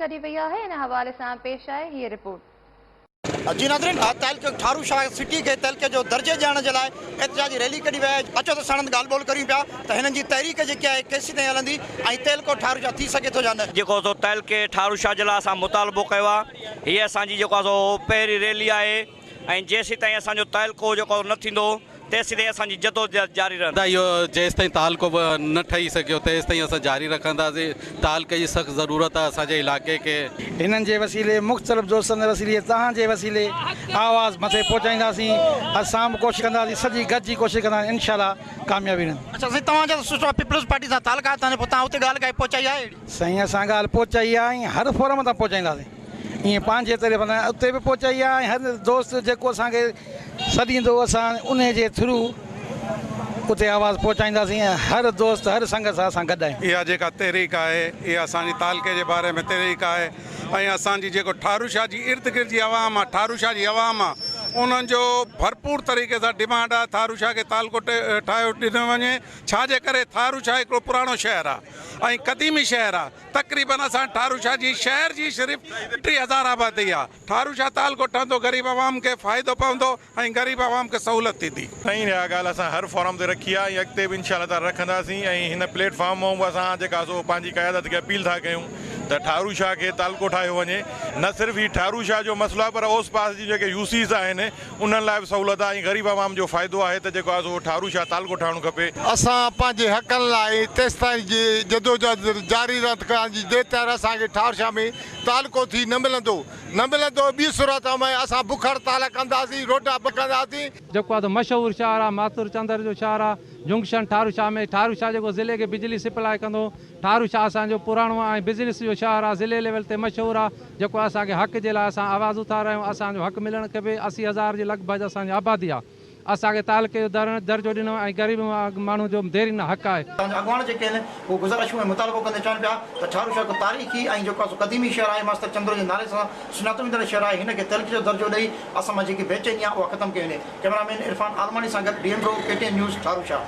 ڪڍي وئي آهي ان حوالي سان پيش آهي هيء رپورٽ. جي ناظرين تعلقي ٺارو شاهه سٽي کي تعلقي جو درجي ڏيڻ جي لاء احتجاجي ريلي ڪڍي وئي آهي اچو ته ساڻن ڳالهه ٻولهه ڪريون پيا ته هنن جي تحريڪ جيڪي آهي ڪيسيتائين هلندي ۽ تعلقو ٺارو شاهه ٿي سگهي ٿو يا نه. جيڪو سو تعلقي ٺارو شاهه جي لاء اسان مطالبو ڪيو آهي هي اسان جي جيڪو آهي سو پهرين ريلي آهي ۽ جيسيتائين اسان جو تعلقو جيڪو نه ٿيندو تيسيتائين اسان جي جدوجهد جاري رهندي. اهو جيستائين تعلقو نه ٺهي سگهيو تيستائين اسان جاري رکنداسين، تعلقي جي سخت ضرورت آهي اسان جي علائقي کي. هنن جي وسيلي مختلف دوستن جي وسيلي توهان جي وسيلي آواز مٿي پهچائينداسين اسان به ڪوشش ڪنداسين سڄي گڏجي ڪوشش ڪنداسين انشاء الله ڪاميابي رهندي. اڇا سائين توهان جا ته سٺا پيپلز پارٽي سان تعلقات آهن پوء توهان اتي ڳالهه ڪائي پهچائي آهي اهڙي. سائين اسان ڳالهه پهچائي آهي ۽ هر فورم تان پهچائينداسين ائين پنهنجي طرف نه اتي به پهچائي آهي ۽ هر دوست جيڪو اسان کي سڏيندو اسان انهي جي ٿرو اتي آواز پهچائينداسين ۽ هر دوست هر سنگت سان اسان گڏ آهيون. اها جيڪا تحريڪ آهي اها اسان جي تعلقي جي باري ۾ تحريڪ آهي ۽ اسان جي جيڪو ٺاروشاه جي ارد گرد جي عوام آهي ٺاروشاه جي عوام آهي انهن جو ڀرپور طريقي سان ڊمانڊ آهي ٺاروشاه کي تعلقو ٺاهيو ڏنو وڃي ڇا جي ڪري ٺاروشاه هڪڙو پراڻو شهر آهي ۽ قديمي شهر آ تقريبن اسان ٺاروشاه جي شهر جي صرف 3000 آبادي آ ٺاروشاه تعلقو ٺهندو غريب عوام کي فائدو پوندو ۽ غريب عوام کي سهولت ٿيندي. سائين اها ڳالهه اسان هر فورم تي رکي آ ۽ اڳتي به انشاء الله تعالي رکنداسين ۽ هن پليٽ فارم مون به اسان جيڪا سو پنهنجي قيادت کي اپيل ٿا ڪيون ته ٺاروشاه کي تعلقو ٺاهيو وڃي نه صرف هي ٺاروشاه جو مسئلو آ پر اوس پاس جون جيڪي يوسيز آهن انهن لاء به سهولت آهي ۽ غريب عوام جو فائدو آهي ته جيڪو آهي سو ٺارو شاهه تعلقو ٺاهڻ کپي. اسان پنهنجي حقن لاء تيستائين جي جدوجهد جاري رکنداسين جيستائين اسان کي ٺارو شاهه ۾ تعلقو ٿي نه ملندو نه ملندو ٻي صورت ۾ اسان بک هڙتال ڪنداسين روڊا بند ڪنداسين. جيڪو آ سو مشهور شهر آ ماٿر چندر جو شهر آ جنڪشن ٺارو شاهه ۾ ٺارو شاهه جيڪو ضلعي کي بجلي سپلاء ڪندو ٺارو شاهه اسان جو پراڻو ۽ بزنس جو شهر آ ضلعي ليول تي مشهور آ جيڪو اسان کي حق جي لاء اسان آواز اٿاريا آهيون اسان جو حق ملڻ کپي 80 هزار جي لڳ ڀڳ اسان جي آبادي آ اسان کي تعلقي جو درجو ڏنو ۽ غريب ماڻهو جو ديرينه حق آهي. اسان جا اڳواڻ جيڪي آهن اهي گذارشون ۽ مطالبو ڪندي چون پيا ته ٺارو شاهه هڪ تاريخي ۽ جيڪو آهي سو قديمي شهر آهي ماستر چندر جي نالي سان سڃاتو ويندڙ شهر آهي هن کي تعلقي جو درجو ڏئي اسان مان جيڪي بيچيني آهي اها ختم ڪئي وڃي ڪئميرا مين عرفان عالماڻي سان گڏ D M bro K T N news Tharu Shah.